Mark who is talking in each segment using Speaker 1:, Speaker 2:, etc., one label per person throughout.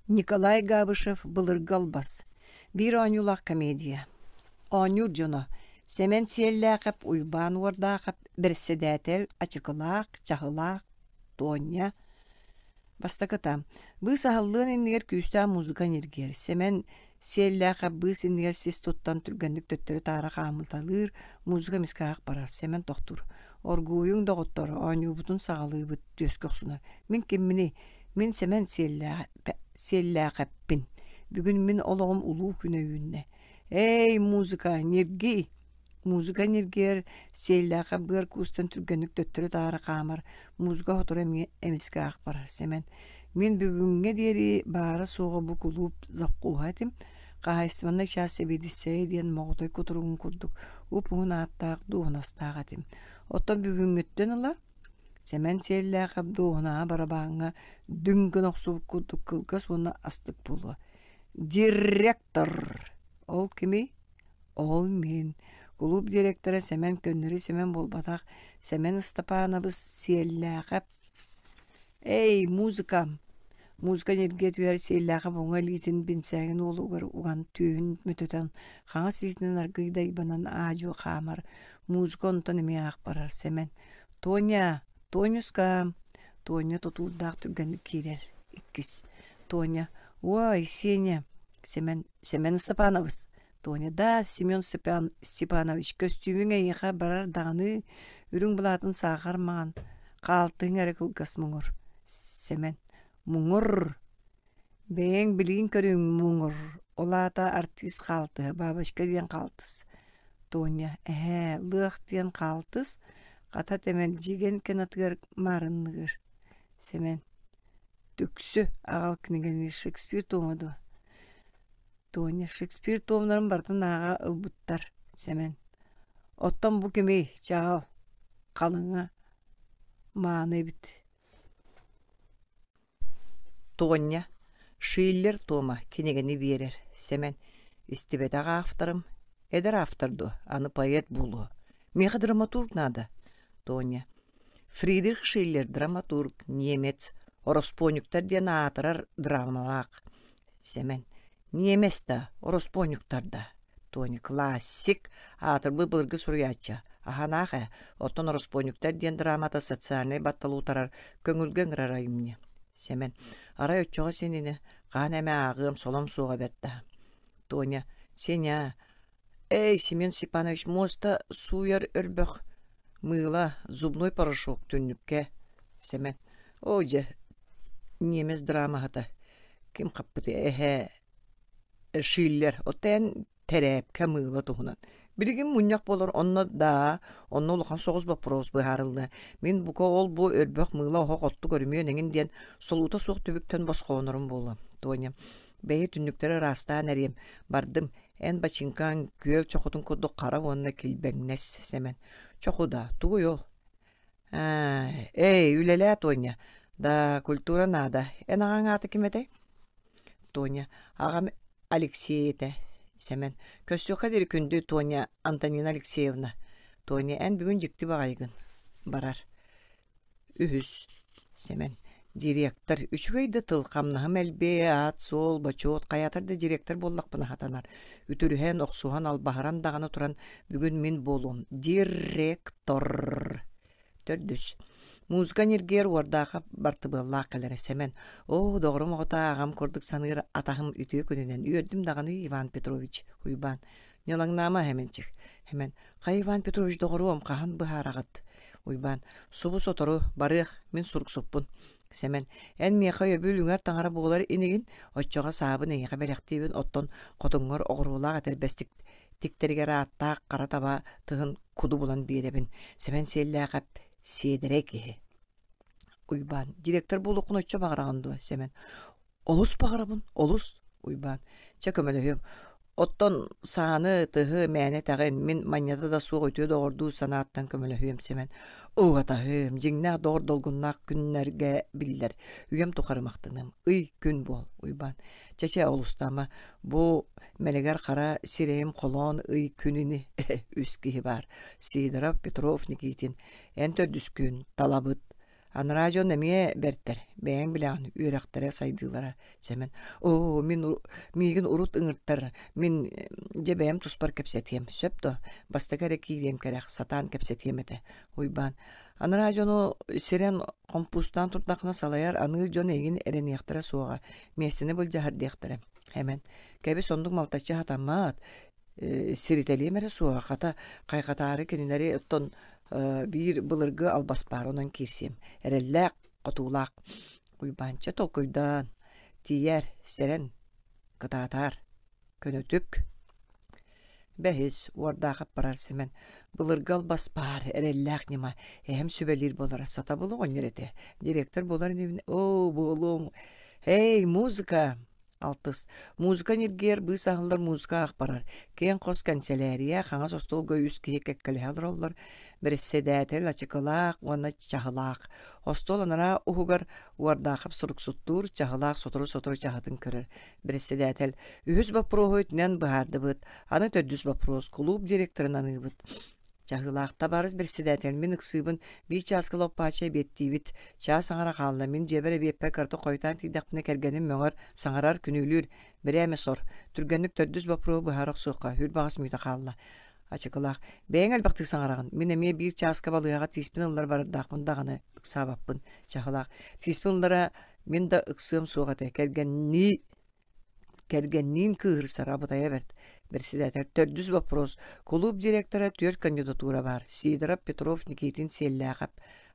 Speaker 1: Николай Габышев «Былыргы албас» биир оонньуулаах комедия. Оонньуур дьоно Сэмэн Сиэллээхэп, Уйбаан Уордаахап, бэрэссэдээтэл Ачыкылаах, Чаһылаах, Туонньа. Бастакыта быыс аһыллыан иннигэр күүстээх музыка ньиргийэр. Сэмэн Сиэллээхэп быыс иннигэр сис туттан түргэнник төттөрү-таары хаамыталыыр, музыка эмискэ аах барар. Сэмэн тохтуур. Оргууйуҥ, доҕоттор, оонньуубутун саҕалыыбыт, түөскэ охсунар. Мин кимминий? Мин Сэмэн Сиэллээхэппин. Бүгүн мин олоҕум улуу күнэ үүннэ. Эй, музыка, ньиргий! Музыка ньиргийэр, Сиэллээхэп быар куустан түргэнник төттөрү-таары хаамар, музыка сотору эмиэ эмискэ аах барар. Сэмэн, мин бүгүҥҥэ диэри баара-суоҕа бу кулууп завхоһа этим, хаһаайыстыбаннай чаас сэбиэдиссэйэ диэн моҕотой кутуругун курдук уп-уһун ааттаах дуоһунастаах этим. Оттон бүгүҥҥүттэн ыла Сэмэн Сиэллээхэп дуоһунаһа барабааҥҥа дүҥ гына охсубут курдук кылгас уонна астык буолуо. Директор! Ол кимий? Ол мин. Кулууп директора Сэмэн көннөрү Сэмэн буолбатах, Сэмэн Ыстапаанабыс Сиэллээхэп. Эй, музыка! Музыка ньиргийэ түһэр Сиэллээхэп уҥа илиитин бинсээгин уолугар уган түөһүн мөтөтөн, хаҥас илиитинэн аргыый дайбанан аа-дьуо хаамар. Музыка онтон эмиэ аах барар Сэмэн «Тоня, Тонюшка!» Тоня тутуурдаах түргэнник киирэр. Иккис Тоня «Уой, Сеня!» Сэмэн «Сэмэн Степанович!» Тоня «Да, Семен Степанович, көстүүмүҥ эйиэхэ барар даҕаны, үрүҥ былаатын саахар маҥан, хаалтыҥ эрэ кылгас муҥур». Сэмэн «Муҥур! Бэйэҥ билииҥ-көрүүҥ муҥур, ол аата артист хаалтыһа, бабочка диэн хаалтыс». Тоня «Эһээ, лыах диэн хаалтыс, хата тэмэлдьигэн кынатыгар маарынныыр». Сэмэн «Түксү, аҕал кинигэни Шекспир туома дуо?» Тоня «Шекспир туомнарын барытын ааҕа ылбыттар». Сэмэн «Оттон бу кимий, чаҕал, халыҥа, мааны эбит» Туонньа, Шиллер туома кинигэни биэрэр, Сэмэн, истибэтэх авторым, эдэр автор дуо, аны поэт буолуо. Миэхэ драматург наада. Тоня, Фридрих Шиллер драматург, немец, ороспуонньуктар диэн аатырар драмалаах. Сэмэн, Ньиэмэс да, ороспуонньуктар да, Тони классик, аатырбыт былыргы суруйааччы, аһанаах ээ, оттон ороспуонньуктар диэн драмата социальнай батталы утарар, көҥүлгэ ыҥырар айымньы. Сэмэн, арай оччоҕо син ини, хаһан эмэ ааҕыам, солом суоҕа бэрт да. Тоня, Сеня, эй, Семен Степанович, муоста сууйар өрбөх, мыыла, зубной порошок түннүккэ. Сэмэн, оо дьэ, ньиэмэс драмаһыта Ким хаппыты эһээ Шиллер оттон эн тэрээпкэ мыыла туһунан. Билигин мунньах буолар онно да онно улахан соҕус боппуруос быһаарыллыа. Мин бука ол бу өрбөх мыыла оһох оттук өрүмүөн эҥин диэн солуута суох түбүктэн босхолонорум буолуо. Тоня бэйэ түннүктэри ыраастаан эриэм. Бардым. Эн бачыыҥкаҥ күөл чохутун курдук хара уонна килбэҥнэс Сэмэн. Чоху да, тугуй ол? Аа, эй, үлэлээ, Тоня. Да, культура наада. Эн аҕаҥ аата ким этэй? Тоня. Аҕам Алексей этэ. Сэмэн. Көрсүөххэ диэри күндү Тоня Антонина Алексеевна. Тоня, эн бүгүн дьикти баҕайыгын. Барар. Үһүс. Сэмэн. Директор. Үчүгэй да тыл, хамнаһым элбиэ, аат-суол, бочуот, хайаатар да директор буоллахпына сатанар. Үтүрүһэн, охсуһан, албаһыран даҕаны туран бүгүн мин буолуом. Директор. Төрдүс. Музыка ньиргиэр уордаахап бартыбыаллаах кэлэрэ Сэмэн. Оо, доҕорум оҕото аҕам курдук саныыр атаһым үтүө күнүнэн үөрдүм даҕаны Иван Петрович Уйбаан. Ньылаҥнаама Хэмэнчик. Хэмэн, хайа Иван Петрович доҕоруом, хаһан быһаараҕыт? Уйбаан, субу сотору, барыах, мин суруксуппун. Сэмэн, эн миэхэ өйөбүл үҥэр таҥара буолар инигин, оччоҕо саабын эйиэхэ бэлэхтиибин, оттон хотуҥҥар оҕуруолаах этэрбэстик тиктэригэр ааттаах хара таба тыһын куду булан биэрэбин. Сэмэн Сиэллээхэп сиэдэрэй киһи. Уйбаан, директор буолуоххун оччо баҕараҕын дуо, Сэмэн? Олус баҕарабын, олус, Уйбаан. Чэ, көмөлөһүөм. Оттон сааны, тыһы мээнэ этэҕин, мин манньата да суох үтүө доҕордуу санааттан көмөлөһүөм Сэмэн. Оо, атаһым, дьиҥнээх доҕор долгуннаах күннэргэ биллэр. Үйэм тухары махтаныам. Ый, күн буол, Уйбаан. Чэ-чэ, олустаама. Бу мэлэгэр хара сирэйим холоон ый күн ини үс киһи баар. Сидоров, Петров, Никитин. Эн төрдүс күн, талабыт. Анараа дьон эмиэ бэртэр, бэйэҥ билэҕин, үөрэхтэрэ, сайдыылара. Сэмэн, оо, мин миигин урут ыҥыртар, мин дьэ бэйэм туспар кэпсэтиэм, сөп дуо? Бастакы эрэ киириэм кэрэх, сатаан кэпсэтиэм этэ. Уйбаан, анараа дьону сирэн хомпуустаан турдаххына салайар аныыр дьон эйигин эрэниэхтэрэ суоҕа, миэстэни былдьаһар диэхтэрэ. Эмэн, кэбис оннук малтаччы хатаммат, сиритэлиэм эрэ суоҕа, хата хайҕатаары кинилэри оттон биир былыргы албас баар, онон киирсиэм. Эрэллээх, хотуулаах. Уйбаанча толкуйдаан, тиийээр, сэрэн, кытаатаар, көнөтүк. Бэһис, уордаахап барар Сэмэн, былыргы албас баар, эрэллээх ньыма, эһэм сүбэлиир буолара, сатабыл оҕонньор этэ, директор буолар инибин, оо, буолуоҥ, эй, музыка! Алтыс. Музыка ньиргийэр, быыс аһыллар музыка аах барар. Киэҥ хос кэнсэлээрийэ, хаҥас остуолга үс киһи кэккэлэһэ олороллор. Бэрэссэдээтэл ачыкылаах уонна чаһылаах. Остуол анараа уһугар Уордаахап суруксуттуур, чаһылаах сотору-сотору чаһытын көрөр. Бэрэссэдээтэл үһүс боппуруоһу итинэн быһаардыбыт. Аны төрдүс боппуруос кулууп директорын аныыбыт. Чаһыылаах табаарыс бэрэссэдээтэл мин ыксыыбын биир чааска лоппааччы эбиэттиибит. Чаас аҥара хаалла мин дьиэбэр эбиэппэр кыратык хойутаан тиийдэхпинэ кэргэним мөҥөр, саҥарар, күнүүлүүр. Бирээмэ сор. Түргэнник төрдүс боппуруоһу быһаара охсуохха, үр баҕас мүөтэ хаалла. Ачыкылаах. Бэйэҥ элбэхтик саҥараҕын. Мин эмиэ биир чааска балыыһаҕа тииспин ыллар барардаахпын даҕаны ыксаабаппын. Чаһылаах. Тииспин ыллара мин да ыксыам суох этэ. Кэргэннии Кэргэнниин кыыһырсара абытайа бэрт. Бэрэссэдээтэл төрдүс боппуруос. Кулууп директора түөрт кандидатура баар. Сидоров, Петров, Никитин, Сиэллээхэп.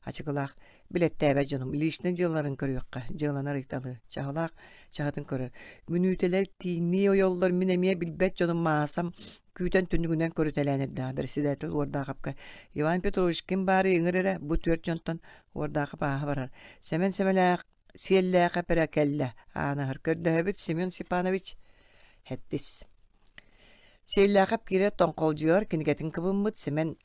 Speaker 1: Ачыкылаах. Билэттээбэт дьонум. Личнэй дьыалаларын көрүөххэ. Дьыаланар ыйыталыы. Чаһылаах чаһытын көрөр. Мүнүүтэлэр тииҥнии ойоллор. Мин эмиэ билбэт дьонум Маасам күүтэн түннүгүнэн көрүтэлээн эрдэҕэ. Бэрэссэдээтэл Уордаахапка Иван Петрович ким баарый ыҥыр эрэ бу түөрт дьонтон Уордаахап ааһа барар. Сэмэн Сэмэлээх Сиэллээхэп эрэ кэллэ, аанаһар көрдөһөбүт Семен Степанович Хэттис. Сиэллээхэп киирэ тоҥхолдьуйар кинигэтин кыбыммыт Сэмэн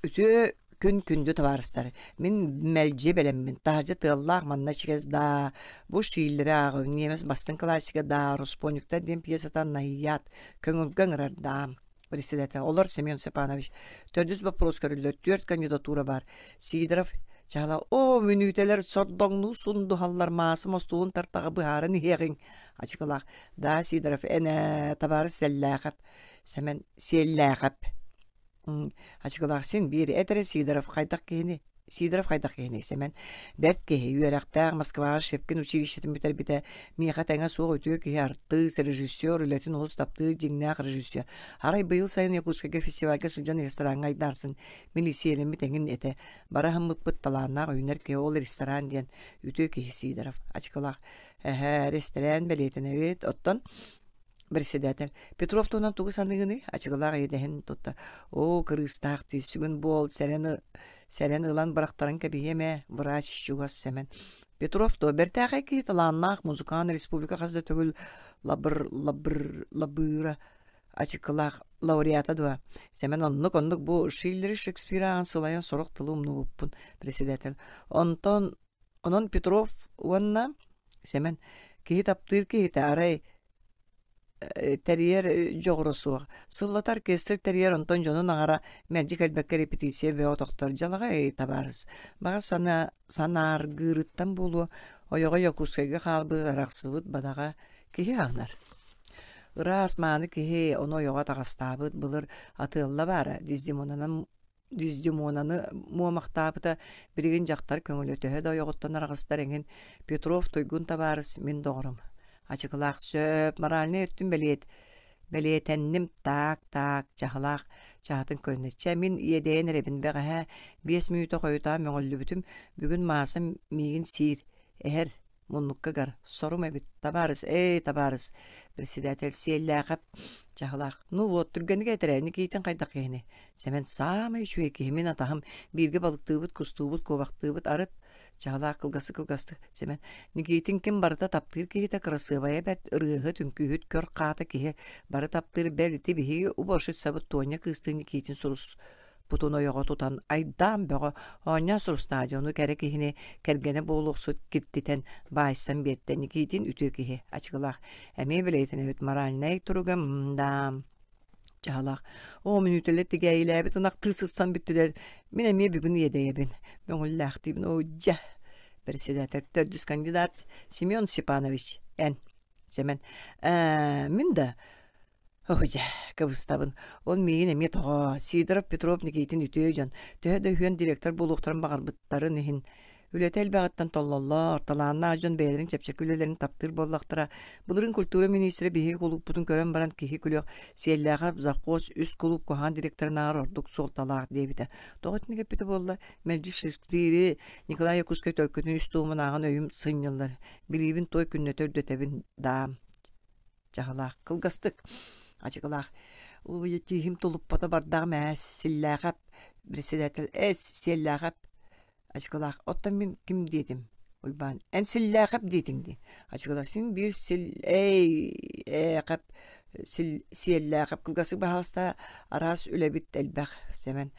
Speaker 1: үтүө күн күндү табаарыстар мин мэлдьи бэлэммин таһырдьа тыаллаах манна ичигэс даа бу Шиллери ааҕабын ньиэмэс бастыҥ классика даа Руспонюктар диэн пьесата Найят көҥүлгэ ыҥырар даам председатель олор Семен Степанович төрдүс боппуруос көрүллэр түөрт кандидатура бар Сидоров чаала оо мүнүүтэлэр сордоҥнуу сундуһаллар маасым остуолун тартаҕа быһааран иһиэҕиҥ ачыкылаах да Сидоров эн ээ табаарыс Сэллээхэп Сэмэн Сиэллээхэп ачыкылаах син биир эт эрэ Сидоров хайдах киһини Сидоров хайдах киһиний Сэмэн? Бэрт киһи, үөрэхтээх, Москваҕа Щепкин училищетын бүтэрбитэ, миэхэ тэҥэ суох үтүө киһи, артыыс, режиссер, үлэтин олус таптыыр дьиҥнээх режиссер. Арай быйыл сайын Якутскайга фестивальга сылдьан рестораҥҥа айдаарсан, милииссийэлэммит эҥин этэ. Бары аһыммыппыт талааннаах үүнэр киһи ол ресторан диэн үтүө киһи Сидоров. Ачыкылаах. Эһээ, ресторан бэлиэтэнэбит. Оттон Бэрэссэдээтэл Петров туһунан тугу саныыгыный? Ачыгылаах иэдэһин тутта. Оо, кырыыстаах дии, сүгүн буол, сэрэн, сэрэн ылан бырахтаран кэбиһиэм ээ, врач чугас Сэмэн. Петров дуо, бэртээхэй киһи талааннаах музыкант республика хас да төгүл лабыр, лабыр, лабыыра ачыкылаах лауреата дуо? Сэмэн оннук, оннук бу Шиллери Шекспир ааҕан сылайан сорох тылы умнубуппун, председатель. Онтон Онон Петров уонна Сэмэн киһи таптыыр киһитэ арай тэрийэр дьоҕура суох. Сыллата оркестр тэрийэр, онтон дьонун аҥара мэлдьи кэлбэккэ репетиция бөҕө тохтор. Дьалаҕай табаарыс. Баҕар санаа санааргыырыттан буолуо, ойоҕо Якутскайга хаалбыт, арахсыбыт бадаҕа киһи аҕынар. Ыраас мааны киһи ону ойоҕо атаҕастаабыт, былыр атыалла баара, Дездемонанан Дездемонаны муомахтаабыта билигин дьахтар көҥүлэ төһө да ойоҕуттан араҕыстар эҥин Петров туйгун табаарыс мин доҕорум ачыкылаах сөп моральнай өттүн бэлиэт бэлиэтэнним таак таак чаһылаах чаһытын көрүнэ чэ мин иэдэйэн эрэбин бэҕэһээ биэс мүнүүтэ хойутаан мөҥүллүбүтүм бүгүн Маасам миигин сиир эһэр Муннукка гар, сорум эбит, табаарыс, эй, табаарыс, председатель Сиэллээхэп чаһылаах. Ну вот, түргэнник этэрэ, Никитин хайдах киһини? Сэмэн саамай үчүгэй киһи, мин атаһым, бииргэ балыктыыбыт, кустуубут, куобахтыыбыт, арыт чаһылаах кылгастык-кылгастык Сэмэн Никитин ким барыта таптыыр киһитэ кырасыабайа бэрт, ырыаһыт, үҥкүүһүт, көр хаата киһи, бары таптыыр бэл ити биһиги уборщицабыт Тоня кыыстыын Никитин сурус Путун ойоҕо тутан айдаан бөҕө оонньоон сурустаа дьону кэрэ киһини кэргэнэ буолуохсут киртитэн баайсан биэртэ Никитин үтүө киһи ачыкылаах эмиэ билэйтэн эбит моральнай туруга мда чаһалаах оо мүнүүтэлэр тигээйилээбит ынахтыы сыссан бүттүлэр мин эмиэ бүгүн иэдэйэбин мөҥүллээхтиибин оо дьэ. Председатель төрдүс кандидат Семен Степанович эн Сэмэн ээ мин да Оо дьэ, кыбыстабын. Ол миигин эмиэ тоҕо Сидоров Петров Никитин үтүө дьон, төһө да үһүөн директор буолуохтарын баҕарбыттарын иһин, үлэтэ элбэҕиттэн толлоллор, талааннаах дьон бэйэлэрин чэпчэки үлэлэрин таптыыр буоллахтара. Былырыын культура миниистирэ биһиги кулууппутун көрөн баран киһи күлүөх Сиэллээхэ завхоз үс кулууп куһаҕан директорынааҕар ордук суолталаах диэбитэ. Тоҕо итинник эппитэ буолла, мэлдьи Шекспири, Николай Якутскай төлкөтүн үс туомун ааҕан өйүм сынньыллар. Билиибин той күннэтэ үрдэтэбин даам. Чаһылаах кылгастык ачыкылаах Уй тииһим тулуппата бардаҕым ээ Силлээхэп председатель эс Сиэллээхэп ачыкылаах оттон мин ким диэтим Уйбаан эн Силлээхэп диэтиҥ дии ачыкылаах син биир сил эй ээхэп сил Сиэллээхэп кылгастык баһаалыста араас үлэбит элбэх Сэмэн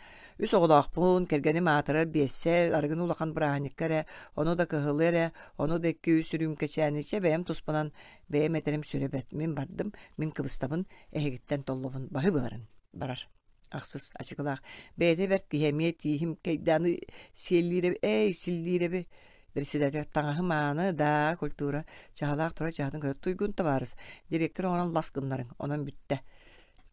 Speaker 1: Үс оҕолоохпун, кэргэним аатырар биэссэл, арыгыны улахан бырааһынньыкка эрэ, ону да кыһылы эрэ, ону да икки-үс үрүүмкэчээни чэ бэйэм туспунан бэйэм этэрим сүрэ бэрт. Мин бардым, мин кыбыстабын, эһигиттэн толлобун, баһы быларын барар. Ахсыс ачыкылаах. Бэйэтэ бэрт киһи эмиэ тииһим кэйдааны сиэллиирэби, эй, силлиирэби. Председатель таҥаһы мааны, да, культура, чаһылаах тура чаһытын көрө туйгун табаарыс. Директор оҥорон лас гыннарыҥ, онон бүттэ.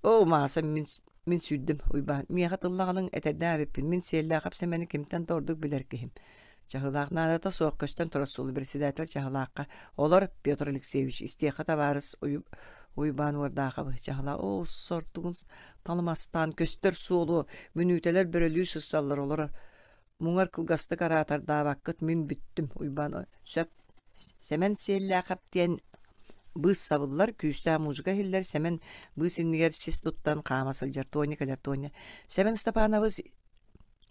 Speaker 1: Оо, Мааса, мин Мин сүүрдүм, Уйбаан, миэхэ тыллаҕыныҥ этэрдээх эбиппин, мин Сиэллээхэп Сэмэни кимтэн да ордук билэр киһим. Чаһылаах наадата суох көстөн турар суолу председатель Чаһылаахха олор Петр Алексеевич истиэхэ табаарыс Уйбаан Уордаахабы Чаһылаах оо сортугун талымастаан көстөр суолу мүнүүтэлэр бөрөлүү сысталлар олорор муҥар кылгастык араатардаабаккыт мин бүттүм Уйбаан сөп Сэмэн Сиэллээхэп диэн быыс сабыллар, күүстээх музыка иһиллэр, Сэмэн быыс иннигэр сис туттан хаама сылдьар Тоня кэлэр Тоня. Сэмэн Степанович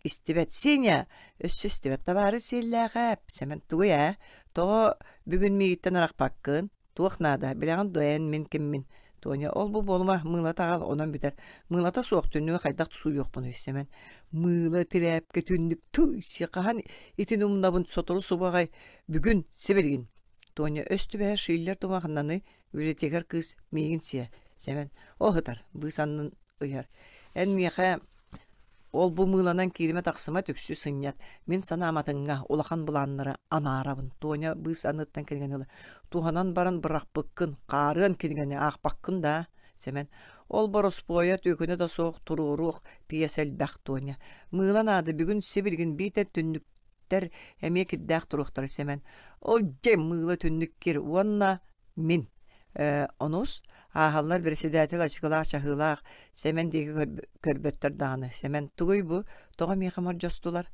Speaker 1: истибэт. Сеня! Өссө истибэт. Табаарыс Сиэллээхэп. Сэмэн тугуй ээ? Тоҕо бүгүн миигиттэн арахпаккын? Туох наада? Билэҕин дуо эн мин киммин? Тоня, ол-бу буолума, мыылата аҕал, онон бүтэр. Мыылата суох түннүгү хайдах сууйуохпунуй, Сэмэн? Мыыла тирээпкэ түннүк тууй хаһан итини умнабын сотору субаҕай бүгүн сибилигин Тоня өс түбэһэ Шиллер тумахнаны библиотекарь кыыс миигин сиэ Сэмэн ол сытар быыс аннын ыйар эн миэхэ ол бу мыыланан кииримэ тахсыма түксү сынньат мин санаам атыҥҥа улахан былааннары анаарабын Тоня быыс анныттан кинигэни ыла туһанан баран бырахпыккын хаарыан кинигэни аахпаккын да Сэмэн ол бороспуойа түөкүнэ да суох туруоруох пьеса элбэх Тоня мыыла наада бүгүн сибилигин биитэр түннүк түннүктэр эмиэ кирдээх туруохтара Сэмэн ол дьэ мыыла түннүк кир уонна мин э, онус ааһаллар председатель ачыкылаах чаһыылаах Сэмэн диэки көрбөттөр даҕаны Сэмэн тугуй бу тоҕо миэхэ мордьостулар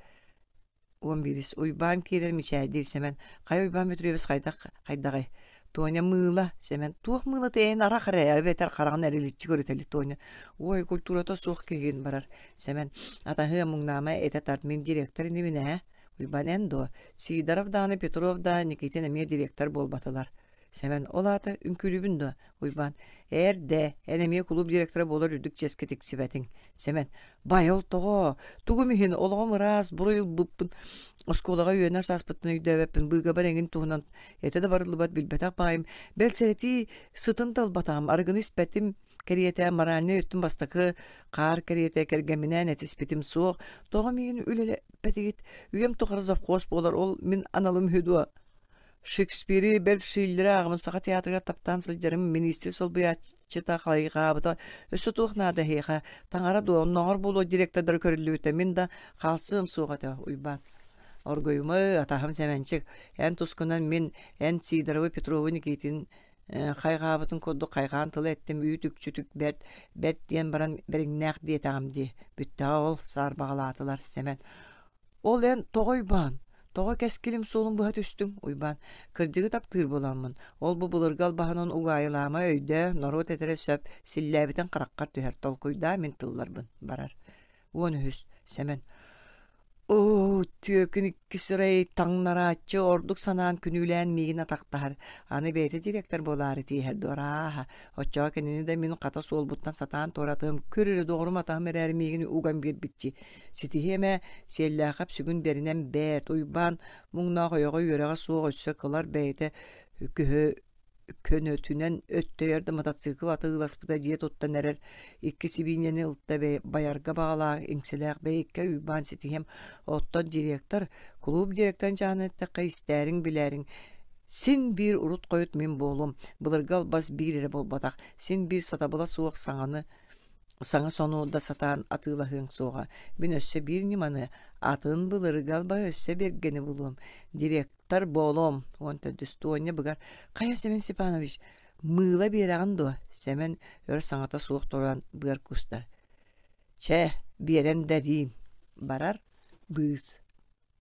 Speaker 1: 11 Уйбаан киирэр мичээрдиир Сэмэн хайа Уйбаан Бөтүрүөбүс хайдах хайдаҕый Тоня мыыла Сэмэн туох мыылата эн арах эрэ эбэтэр хараҕын эриличчи көрүтэли Тоня ой культурата суох киһигин барар Сэмэн атаһыа муҥнаама этэ тарт мин директор инибин ээ Уйбаан эн дуо Сидоров даҕаны Петров да Никитин эмиэ директор буолбатылар Сэмэн ол аата үҥкүүлүүбүн дуо Уйбаан ээр дээ эн эмиэ кулууп директора буолар үрдүк чиэскэ тиксибэтиҥ Сэмэн бай ол тоҕо тугум иһин олоҕум ыраас буруй ылбыппын оскуолаҕа үөрэнэр сааспыттан өйдөөбөппүн быыгабар эҥин туһунан этэ да барыллыбат билбэтэх баайым бэл сэрэтии сытын да ылбатаҕым арыгыны испэтим кэриэтэ моральнай өттүн бастакы хаар кэриэтэ кэргэмминээн этиспитим суох тоҕо миигин үлэлэппэтигит үйэм тухары завхоз буолар ол мин аналым үһү дуо Шекспири бэл Шиллери ааҕабын Саха театрыгар таптаан сылдьарым миниистир солбуйааччыта хайҕаабыта өссө туох наада эһиэхэ таҥара дуо оннооҕор буолуо директордара көрүллүбүтэ мин да хаалсыам суох этэ Уйбаан Оргуйума атаһым Сэмэнчик эн тускунан мин эн Сидоровы Петрову Никитин хайҕаабытын курдук хайҕаан тылы эттим үүт-үкчүтүк бэрт бэрт диэн баран бэриҥнээх диэтэҕим дии бүттэҕэ ол саарбаҕалаатылар Сэмэн Ол эн тоҕо Уйбаан? Тоҕо кэскилим суолун быһа түстүҥ, Уйбаан? Кырдьыгы таптыыр буоламмын, ол-бу былыргы албаһынан угаайылаама өйдөө, норуот этэрэ сөп, силлээбитин хараххар түһэр, толкуйдаа мин тылларбын, барар. 13. Сэмэн. Оо, түөкүн икки сирэй таҥнарааччы ордук санаан күнүүлээн миигин атахтаһар. Аны бэйэтэ директор буолаары тииһэр дуорааһа. Оччоҕо кинини да мин хата суолбуттан сатаан туоратыам, көр эрэ доҕорум атаһым эрээри миигин уган биэрбитчи. Ситиһиэм ээ, Сиэллээхэп сүгүн бэринэн бэрт, Уйбаан муҥнаах ойоҕо үөрэҕэ суох өссө кылар бэйэтэ көһө Көнөтүнэн өттөйөр да мотоцикл атыыласпыта дьиэ туттан эрэр икки сибиинньэни ылта байарга баҕалаах иҥсэлээх бэйиккэ Уйбаан ситиһиэм оттон директор кулууп директорын чааһын эттэххэ истээриҥ билээриҥ син биир урут-хойут мин буолуом былыргы албас биир эрэ буолбатах син биир сатабыла суох саҥаны саҥа сону да сатаан атыылаһыаҥ суоҕа мин өссө биир ньыманы атын былыргы албаһы өссө бэргэни булуом директор Тар буолуом 14 Туонньа быгар «Хайа, Семен Степанович, мыыла биэрэҕин дуо?» Сэмэн өр саҥата суох туран быар кустар. «Чэ, биэрэн да эриим». Барар быыс.